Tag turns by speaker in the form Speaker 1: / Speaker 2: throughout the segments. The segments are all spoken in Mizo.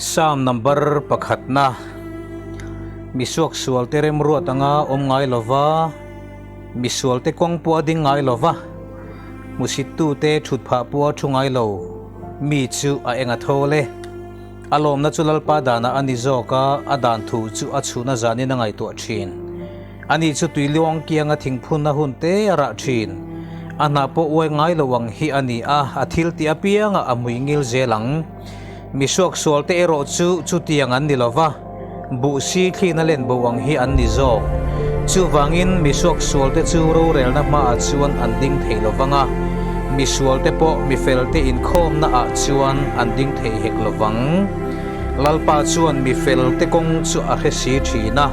Speaker 1: Psalm number pakhatna, Misuaksualte remruat anga awm ngai lova, misualte kawng pawh a ding ngai lova, hmusittute thut phah pawh a thu ngai lo, mi chu a eng a thawl e. A lawmna chu Lalpa danah a ni zawk a, a dan thu chu a chhuna zanin a ngaihtuah thin. Ani chu tui luang kianga thingphunna hun te a rah thin. A hnah pawh uai ngai lo ang hi a ni a, a thil tih apiangah a hmuingil zel ang. Mi suaksualte erawh chu chutiang an ni lo va, buh si thlina len bo ang hi an ni zawk. Chuvangin mi suaksualte chu rorelna hmaah chuan an ding thei lo vang a, mi sualte pawh mi felte inkhawmnaah chuan an ding thei hek lo vang. Lalpa chuan mi felte kawng chu a hre si thin a,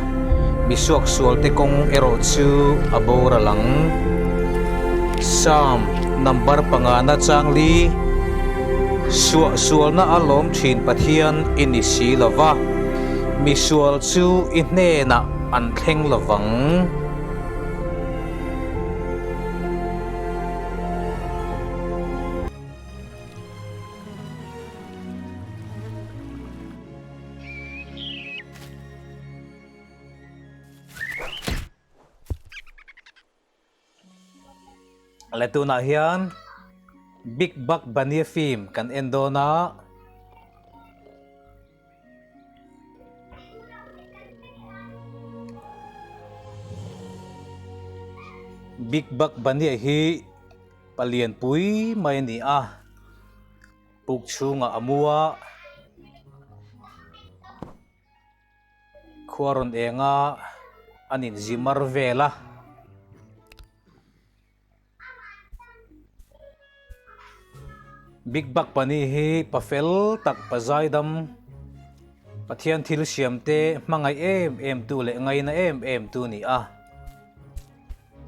Speaker 1: mi suaksualte kawng erawh chu a boral ang. Psalm number pangana changli, Suahsualna a lawm thin Pathian i ni si lo va, mi sual chu i hnenah an thleng lo vang. Le tunah hian Big Buck Bunny film kan en dawn a. Big Buck Bunny hi palian pui mai a ni a. Puk chhungah a mu a. Khua rawn eng a, an inzi mar vel a. Big Buck Bunny hi pa fel tak, pa zaidam, Pathian thil siam te hmangaih em em tu leh ngaina em em tu ni a.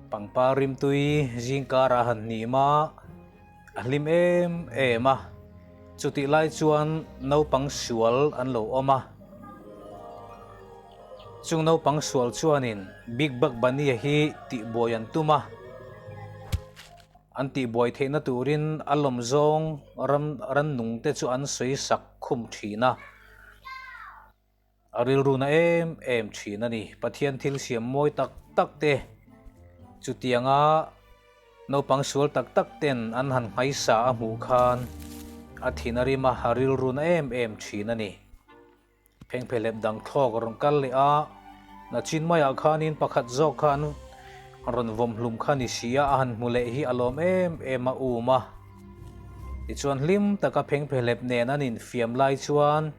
Speaker 1: Pangpar rimtui zingkarah han hnim a. A hlim em em a, chutih lai chuan naupang sual an lo awm a. Chung naupang sual chuanin Big Buck Bunny-a hi tihbuai an tum a, an tihbuai theihna turin a lawm zawng ram rannung te chu an sawi sak khum thin a. A rilru na em em thin a ni. Pathian thil siam mawi tak tak te chutianga naupang sual tak tak ten an han nghaisa a hmuh khan a thin a rim a, a rilru na em em thin a ni. Phengphehlep dang thlawk a rawn kal leh a, nachin maiah khanin pakhat zawk kha an rawn vawm hlum kha ni si a, a han hmu leh hi a lawm em em a, um a. Tichuan hlim taka phengphehlep nen an infiam lai chuan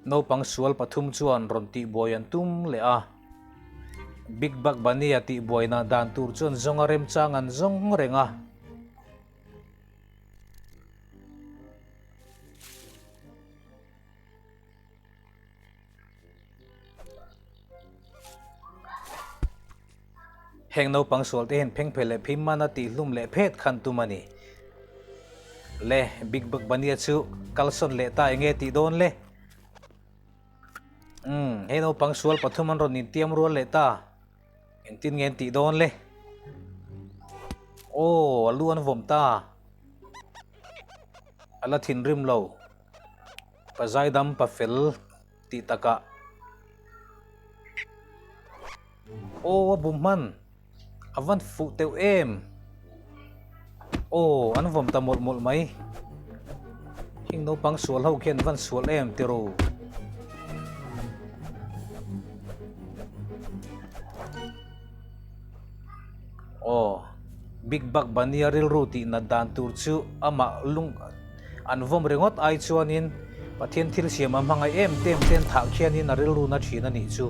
Speaker 1: Naupang sual pathum chuan rawn tihbuai an tum leh a. Big Buck Bunny-a tihbuaina dan tur chuan zawnga remchang an zawng reng a. Heng naupang sualte hian phengphe leh phim mana tihhlum leh phet khan tum a ni. Le, Big Buck Bunny-a chu kalsawn leh ta enge tih dawn le? Umm, hei naupang sual pathum an rawn intiam rual leh ta. Engtin nge an tih dawn le? Aw, a lu an vawm ta. A la thinrim lo. Pa zaidam pa fel tih takah. Aw a bu hman a van fuh teuh em aw an vawm ta mawlh mawlh mai heng naupang sual ho khian van sual em tiro aw Big Buck Bunny a rilru tih nat dan tur chu amah lung An vawm ringawt ai chuanin Pathian thil siam a hmangaih em tem ten thah khianin a rilru na thin a nih chu.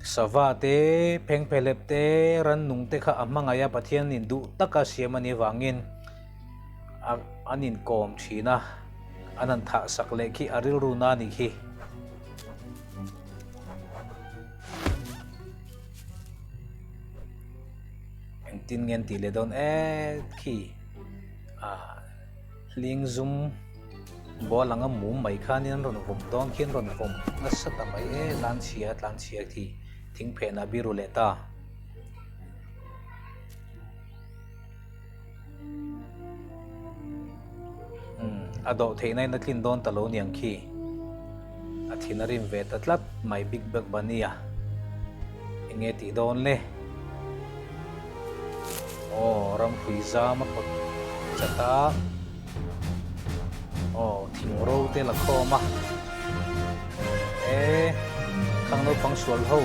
Speaker 1: Sava te, phengphehlep te, rannung te kha a hmangaih a Pathianin duh taka siam a nih vangin a an inkawm thin a, an han thah sak leh khi a rilru na a nih khi. Engtin nge an tih leh dawn e khi. Ah hling zum ball anga mum mai khanin an rawn vawm dawn khi an rawn vawm nasa ta mai e tlan chhia tlan chhia khi thing phenah biru leh ta. Umm a dawh theihna in a tlin dawn ta lo niang khi. thin a rim ve ta tlat mai Big Bag Bunny a. Enge tih dawn le? Aw, ramhrui zam a pawt chat a. Aw, thing ro te la khawm a. E, khang naupang sual ho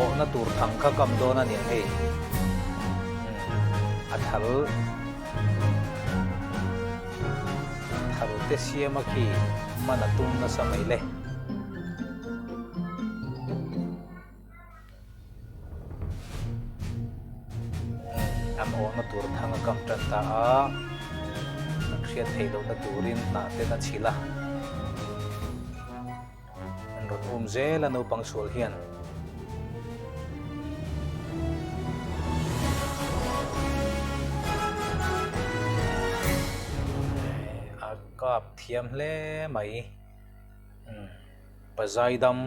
Speaker 1: awhna tur thang kha kam dawn a niang hei. A thal. Thal te siama khi man a tum nasa mai le. An awhna tur thang a kam tan ta a, an hriat theih lohna turin hnah ten a chhilh a. An rawn um zel a naupang sual hian. A kap thiam hle mai. Pazaidam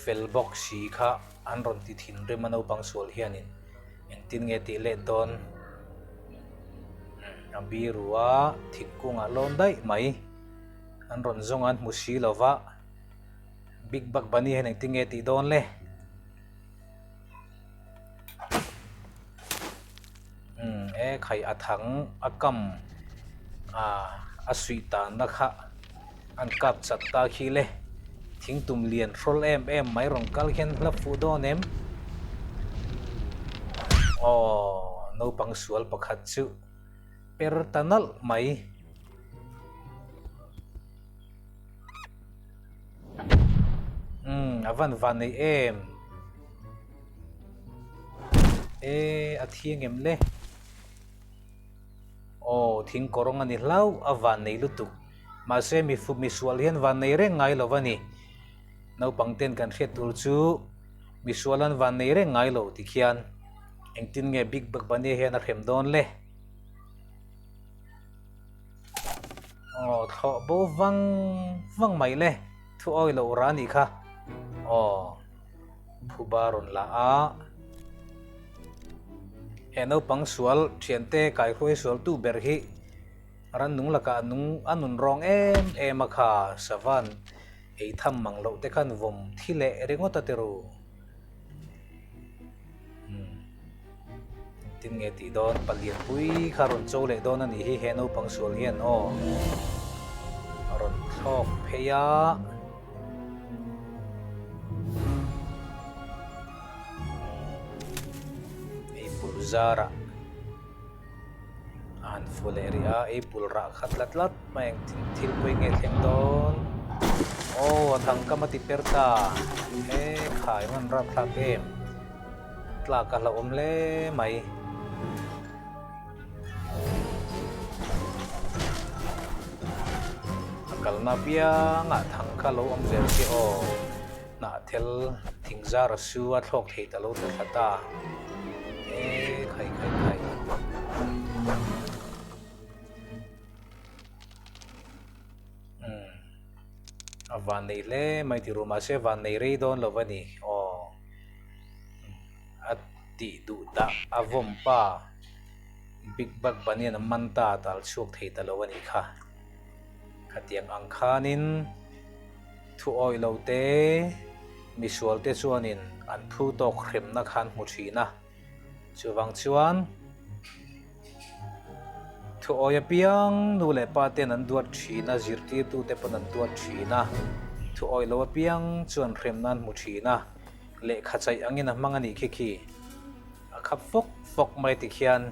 Speaker 1: fel bawk si kha an rawn ti thinrim a naupang sual hianin engtin nge tih let dawn. A biru a thingkungah lawn daih mai. An rawn zawng an hmu si lo va, Big Bug Bunny hian engtin nge tih dawn le? Umm e khai a thang a kam a a suih tanna kha an kap chat ta khi le. Thingtum lian hrawl em em mai rawn kal khian hla fuh dawn em? Aw naupang sual pakhat chu per ta nalh mai. Umm a van van nei em e a thiang em le aw thing kawrawng a ni hlauh a van nei lutuk mahse mi fu misual hian van nei reng ngai lo a ni naupang ten kan hriat tur chu misual an van nei reng ngai lo tikhian engtin nge big bag bunny hian a hrem dawn le. Aw thlawh bo vang vang mai le thu awi loh ra anih kha aw phuba rawn la a he naupang sual thiante kaihruai sual tu ber hi rannung lakah a nung a nun rawng em em a kha savan ei tham mang loh te khan vawm thi leh ringawt a ti ru. Tin nge tih dawn palian pui kha rawn cho leh dawn a nih hi he naupang sual hian aw a rawn thlawk phei a. Eipul zarah a han fu leh rih a eipul rah kha tlat tlat mai ang thil pawi nge thleng dawn aw a thang kam a ti per ta he khai hman rapthlak em. Tlak a hlauhawm hle mai. A kalna apiangah thang kha lo awm zel khi aw. Hnahthel thing zar a su a thlawk thei ta lo ta thla ta. E khai khai khai. Umm a van nei hle mai ti ru mahse van nei rei dawn lo a ni aw. A tih duh dah a vawm pa Big Bug Bunny an a man ta a tal chhuak thei ta lo a nih kha. Khatiang ang khanin thu awih lo te misual te chuanin an phu tawk hremna kha an hmu thin a. Chuvang chuan thu awih apiang nu leh pa ten an duat thin a, zirtirtute pawn an duat thin a, thu awih lo apiang chuan hremna an hmu thin a. Lehkha chaih angin a hmang a nih khi khi a khap fawk fawk mai ti khian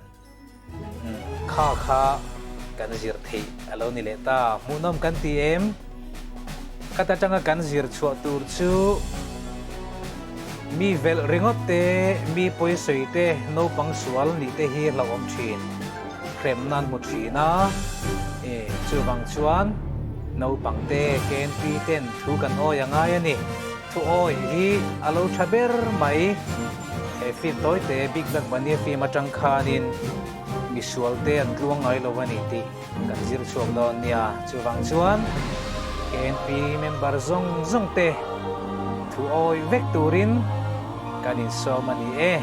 Speaker 1: kha kha kan zir theih a lo ni leh ta. Hmuhnawm kan ti em? Khat atanga kan zir chhuah tur chu mi velh ringawt te, mi pawisawi te, naupang sual nih te hi hlauhawm thin. Hremna an hmu thin a, e chuvang chuan naupang te, KNP ten thu kan awi a ngai a ni. Thu awi hi a lo tha ber mai. He film tawi te Big Bang Bunny film atang khanin misual te an tluang ngai lo a ni tih kan zir chhuak dawn nia. Chuvang chuan KNP member zawng zawng te thu awi vek turin kan insawm a ni e.